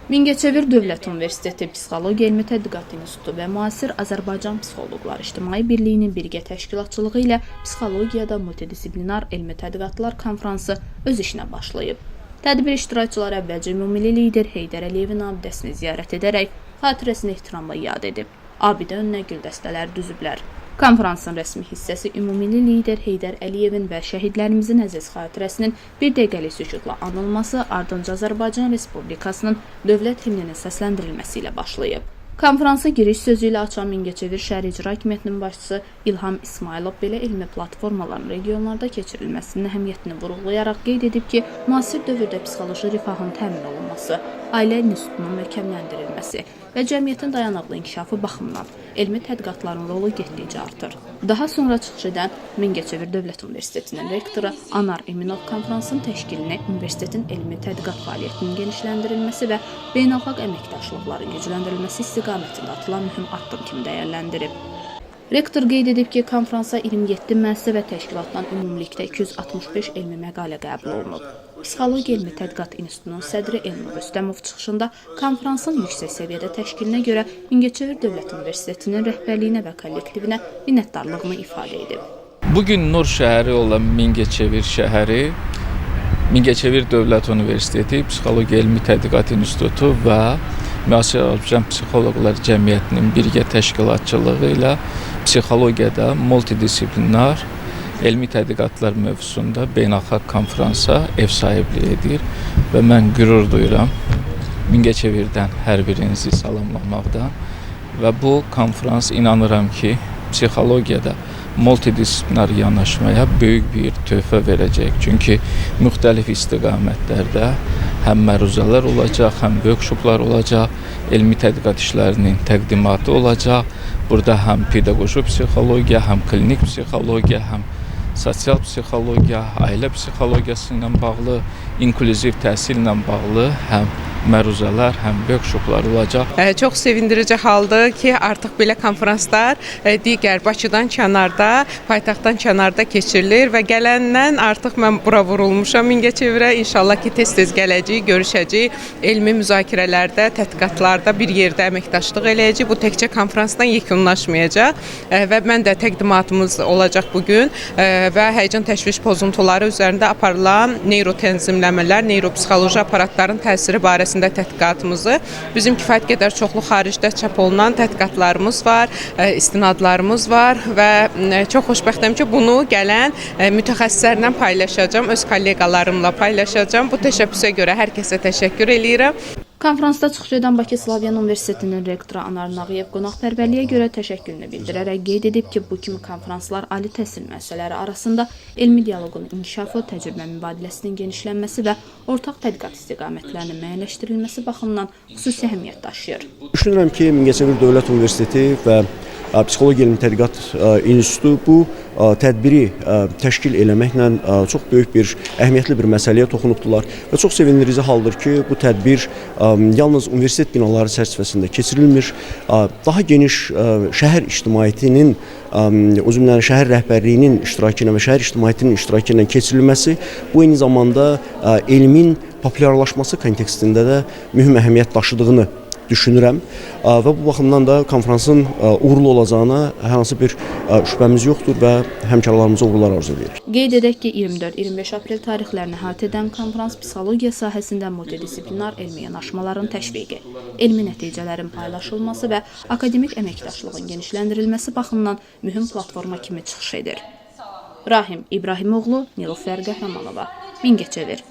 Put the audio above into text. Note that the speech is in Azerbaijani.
Mingəçevir Dövlət Universiteti Psixologiya Elmi Tədqiqat İnstitutu və Müasir Azərbaycan Psixoloqlar İctimai Birliyinin birgə təşkilatçılığı ilə psixologiyada multidisiplinar elmi tədqiqatlar konfransı öz işinə başlayıb. Tədbir iştirakçıları əvvəlcə ümummilli lider Heydər Əliyevin abidəsini ziyarət edərək xatirəsini ehtiramla yad edib. Abidə önünə gül dəstələri düzüblər. Konfransın rəsmi hissəsi ümummilli lider Heydər Əliyevin və şəhidlərimizin əziz xatirəsinin bir dəqiqəlik sükutla anılması, ardınca Azərbaycan Respublikasının dövlət himninin səsləndirilməsi ilə başlayıb. Konfransa giriş sözü ilə açan Mingəçevir şəhər İcra Hakimiyyətinin başçısı İlham İsmayılov belə elmi platformaların regionlarda keçirilməsinin əhəmiyyətini vurğulayaraq qeyd edib ki, müasir dövrdə psixoloji rifahın təmin olunması, ailə institutunun möhkəmləndirilməsi və cəmiyyətin dayanıqlı inkişafı baxımından elmi tədqiqatların rolu getdikcə artır. Daha sonra çıxış edən Mingəçevir Dövlət Universitetinin rektoru Anar Eminov konfransın təşkilini universitetin elmi tədqiqat fəaliyyətinin genişləndirilməsi və beynəlxalq əməkdaşlıqların gücləndirilməsi istiqamətində atılan mühüm addım kimi dəyərləndirib. Rektor qeyd edib ki, konfransa 27 müəssisə və təşkilatdan ümumilikdə 265 elmi məqalə qəbul olunub. Psixologiya Elmi Tədqiqat İnstitutunun sədri Elnur Rüstəmov çıxışında konfransın yüksək səviyyədə təşkilinə görə Mingəçevir Dövlət Universitetinin rəhbərliyinə və kollektivinə minnətdarlığını ifadə edib. Bugün Nur şəhəri olan Mingəçevir şəhəri, Mingəçevir Dövlət Universiteti, Psixologiya Elmi Tədqiqat İnstitutu və Müasir Azərbaycan Psixoloqlar Cəmiyyətinin birgə təşkilatçılığı ilə psixologiyada multidisiplinar elmi tədqiqatlar mövzusunda beynəlxalq konfransa ev sahibliyi edir və mən qürur duyuram Mingəçevirdən hər birinizi salamlamaqdan və bu konfrans inanıram ki, psixologiyada multidisiplinar yanaşmaya böyük bir töhfə verəcək. Çünki müxtəlif istiqamətlərdə həm məruzələr olacaq, həm workshoplar olacaq, elmi tədqiqat işlərinin təqdimatı olacaq. Burada həm pedaqoji psixologiya, həm klinik psixologiya, həm sosial psixologiya, ailə psixologiyası ilə bağlı, inklüziv təhsillə bağlı həm məruzələr, həm workshoplar olacaq. Çox sevindirici haldır ki, artıq belə konfranslar digər Bakıdan kənarda, paytaxtdan kənarda keçirilir və gələndən artıq mən bura vurulmuşam Mingəçevirə. İnşallah ki, tez-tez gələcəyik, görüşəcəyik, elmi müzakirələrdə, tədqiqatlarda bir yerdə əməkdaşlıq eləyəcəyik. Bu təkcə konfransdan yekunlaşmayacaq və mən də təqdimatımız olacaq bu gün və həyəcan təşviş pozuntuları üzərində aparılan neyrotənzimləmələr, neyropsixoloji aparatların təsiri barəsində tədqiqatımızı, bizim kifayət qədər çoxlu xaricdə çap olunan tədqiqatlarımız var, istinadlarımız var və çox xoşbəxtəm ki, bunu gələn mütəxəssislərlə paylaşacağam, öz kolleqalarımla paylaşacağam. Bu təşəbbüsə görə hər kəsə təşəkkür eləyirəm. Konfransda çıxış edən Bakı Slavyan Universitetinin rektoru Anar Nağıyev qonaqpərvərliyə görə təşəkkürünü bildirərək qeyd edib ki, bu kimi konfranslar ali təhsil müəssisələri arasında elmi dialoqun inkişafı, təcrübə mübadiləsinin genişlənməsi və ortaq tədqiqat istiqamətlərinin müəyyənləşdirilməsi baxımından xüsusi əhəmiyyət daşıyır. Düşünürəm ki, Mingəçevir Dövlət Universiteti və Psixologiya Elmi Tədqiqat İnstitutu bu tədbiri təşkil eləməklə çox böyük bir əhəmiyyətli bir məsələyə toxunubdular və çox sevindirici haldır ki, bu tədbir yalnız universitet binaları çərçivəsində keçirilmir, daha geniş şəhər ictimaiyyətinin, o cümlədən şəhər rəhbərliyinin iştirakı ilə və şəhər ictimaiyyətinin iştirakı ilə keçirilməsi bu eyni zamanda elmin populyarlaşması kontekstində də mühüm əhəmiyyət daşıdığını düşünürəm və bu baxımdan da konfransın uğurlu olacağına hər hansı bir şübhəmiz yoxdur və həmkarlarımıza uğurlar arzu edirik. Qeyd edək ki, 24-25 aprel tarixlərini əhatə edən konfrans psixologiya sahəsində multidisiplinar elmi yanaşmaların təşviqi, elmi nəticələrin paylaşılması və akademik əməkdaşlığın genişləndirilməsi baxımından mühüm platforma kimi çıxış edir. Rahim İbrahimoğlu, Nilufər Qəhrəmanova, Mingəçevir.